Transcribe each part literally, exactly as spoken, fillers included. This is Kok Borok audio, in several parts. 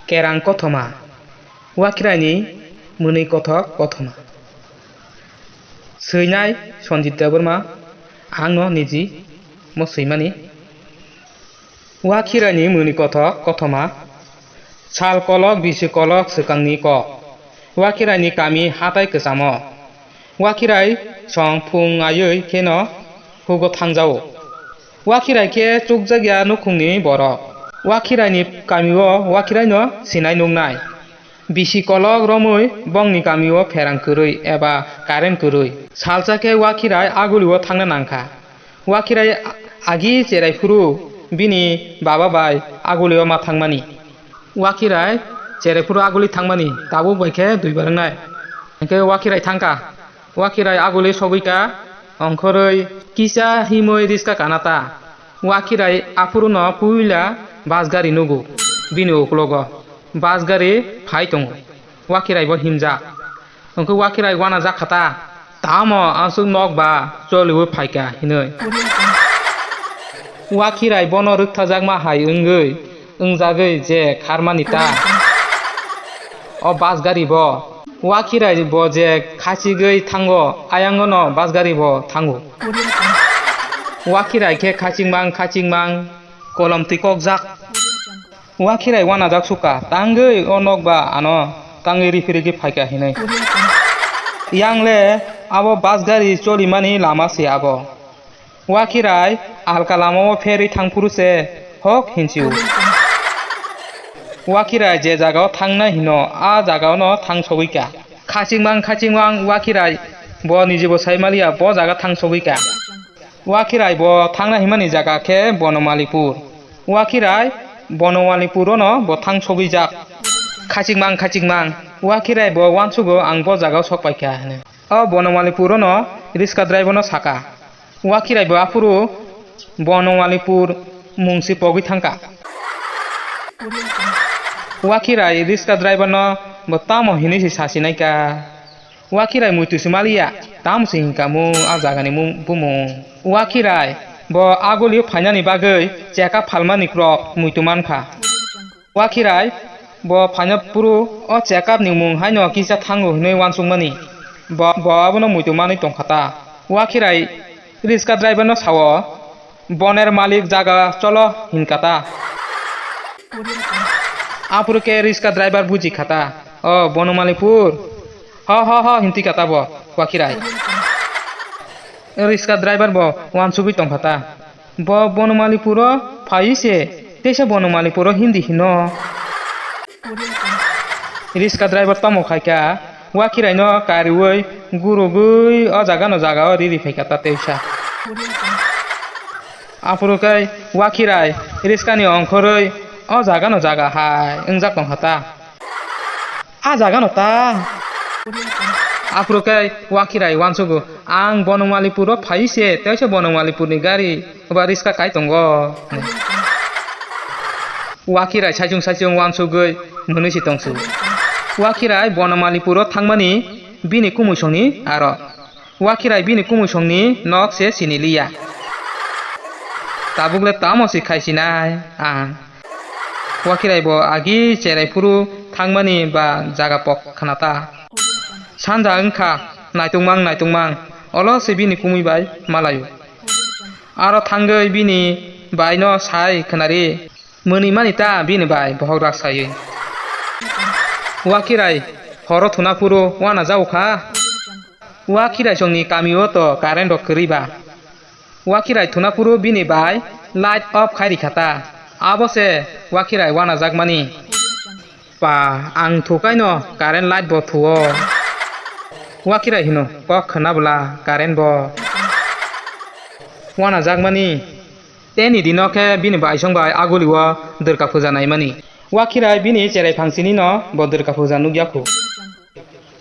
Kerang kothoma, Wakhiraini mwnwi kothok kothoma. Swinai Sanjit Debbarma, ang no niji mo swimani. Wakhiraini mwnwi kothok kothoma. Sal kolok bisi kolok swkangni kok. Wakhiraini kami hatai kwchamo. Wakhirai song phung aiwi kheno hugo thangjao. Wakhirai khe chukjakya nukhungni borok. Wakhiraini kamio Wakhiraino sinai nuknai. Bisi kolok romwi bongni kamio pherang kwrwi eba current kwrwi. Salsa khe Wakhirai agulio thangna nangkha. Wakhirai agi cherai phuru bini baba bai agulio ma thangmani. Wakhirai cherai phuru aguli thangmani tabuk bai khe dui bar wngnai. Hinkhe Wakhirai thangkha. Wakhirai aguli sogwikha, ongkhorwi kisa himwi riska kana ta. Wakhirai aphuruno puila bus gari nugo bini uklogo. Bus gari phai tongo. Wakhirai bo himjak. Hwnkhe Wakhirai uanajak kha ta. Tamo aswk nok ba choliwi phaikha hinwi. Wakhirai bono rwkthajakma hai wngwi, wngjagwi je kharmani ta. O bus gari bo. Wakhirai bo je khachigwi thango, ayangono bus gari bo thango. Wakhirai khe khachingmang khachingmang kolom twi kokjak. Wakhirai uanajak sukha, tangwi o nok ba ano tangwi riphi rikhi phaikha hinwi. Yang le abo bus gari cholimani lama se abo. Wakhirai alka lamao pherwi thang phuru se hok hinsio. Wakhirai je jagao thangnai hino, a jagaono thang sogwikha. Khachingmang khachingmang Wakhirai bo nijibo sai maliya bo jaga thang sogwikha. Wakhirai bo thangna himani jaga khe Bonomalipur. Wakhirai Bonomalipur-ono bo thang sogwijak. Khachikmang, khachikmang, Wakhirai bo uansugo ang bo jagao sokpaikha hwnwi. O Bonomalipur-ono riska driver-no saka. Wakhirai bo aphuru Bonomalipur mungsi pogwi thangkha. Wakhirai riska driver-no bo tamo hinwi se sasinaikha. Wakhirai muitu se maliya, tamo se hinkha mung a jagani mung-, bumung. Wakhirai bo agulio phainani bagwi chekap phalmani krok muitu mankha. Wakhirai bo phaina phuru o chekapni mung haino kisa thango hinwi uansukmani. Bo, bo abono muitu manwi tongkha ta. Wakhirai riska driver-no sao, "Boner malik jaga cholo," hinkha ta. Aphuru khe riska driver buji kha ta, "O Bonomalipur." "Ho, ho, ho," hinti kha ta bo, Wakhirai. Riska driver bo uansugwi tongkha ta. Bo Bonomalipuro phaiwi se, teisa Bonomalipuro hindi hino. Riska driver tamo khaikha, Wakhiraino kariui gurugwi o jagano jagao riri phaikha ta teisa. Aphuru khe Wakhirai riskani ongkhorwi o jagano jaga hai wngjak tongkha ta. A jagano ta. Aphuru khe Wakhirai uansugo, "Ang Bonomalipuro phaiwi se, teisa Bonomalipurni gari ba riska kai tongo." Wakhirai saichung saichung uansugwi mwnwi se tongsu. Wakhirai Bonomalipuro thangmani bini kumuisongni aro. Wakhirai bini kumuisongni nok se sini liya. Tabukle tamo se khaisinai ang. Wakhirai bo agi cherai phuru thangmani ba jaga pok khna ta. Sanja wngkha, naitungmang naitungmang, olo se bini kumui bai malaio. Aro thangwi bini bai no sai khnari, mwnwi mani ta bini bai bohok rak saiwi. Wakhirai horo thuna phuru uanajao kha. Wakhirai songni kamio to current rok kwrwi ba. Wakhirai thuna phuru bini bai light off khai rikha ta. Abo se Wakhirai uanajakmani. Pa, ang thukaino current light bo thuo. Wakhirai hino, kok khna bwla current bo uanajakmani. Teni dino khe bini baisong bai agulio Durga puja naimani. Wakhirai bini cherai phangsini no bo Durga puja nukya khu.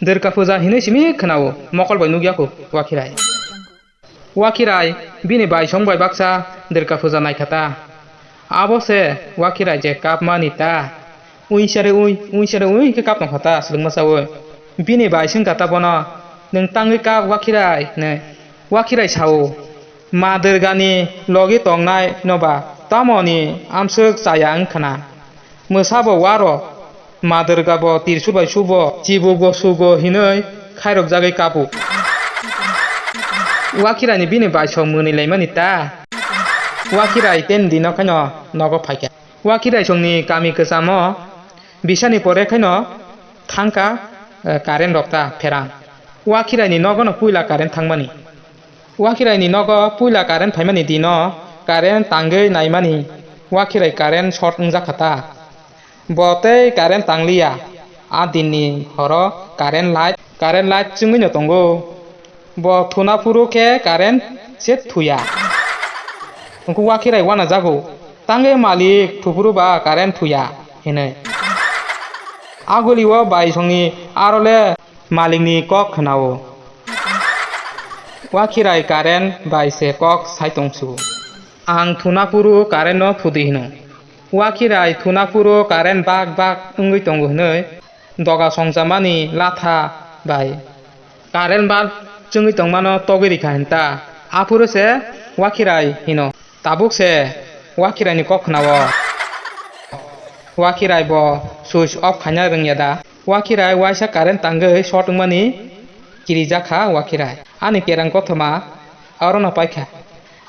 Durga puja hinwi simi khwnao, mokol bai nukya khu Wakhirai. Wakhirai bini baisong bai baksa Durga puja naikha ta. Abo se Wakhirai je kapmani ta. Uinsere ui, uinsere ui khe kap tongkha ta, swlwngma saui. Bini bai swngkha ta bono, "Nwng tangwi kap Wakhirai?" hwnwi. Wakhirai sao, "Ma Durgani logi tongnai noba tamoni amswk chaya wngkhna? Mwsabo waro Ma Durga bo tirsul bai subo, chibuk bo sugo hinwi khairok jagwi kabu. Wakhirai ni bini baisong mwnwi laimani ta. Wakhirai ten dino khaino nogo phaikha. Wakhirai songni kami kwchamo bisani pore khaino thangkha, eh, current rok ta pherang. Wakhirai ni nogo no puila current thangmani. Wakhirai ni nogo puila current phaimani dino current tangwi naimani, Wakhirai current short wngjakha ta. Bo tei current tangliya. A dinni horo current light, current light chwngwino tongo. Bo thuna phuru khe current se thuya. Wngkhe Wakhirai wanajago, "Tangwi malik, thuphuru ba current thuya," hinwi. Agulio baisongni arole malikni kok khnao. Wakhirai current bai se kok sai tongsu. "Ang thuna phuru current no thudi," hino. Wakhirai thuna phuru current bak bak wngwi tongo hinwi doga songchamani latha bai current bulb chwngwi tongmano togwi rikha hinta. Aphuru se Wakhirai hino. Tabuk se Wakhirai ni kok khnao. Wakhirai bo switch off khaina rwngya da. Wakhirai waisa current tangwi short wngmani kirijak kha Wakhirai. Ani kerang kothoma aro no paikha.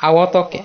Awo tok khe.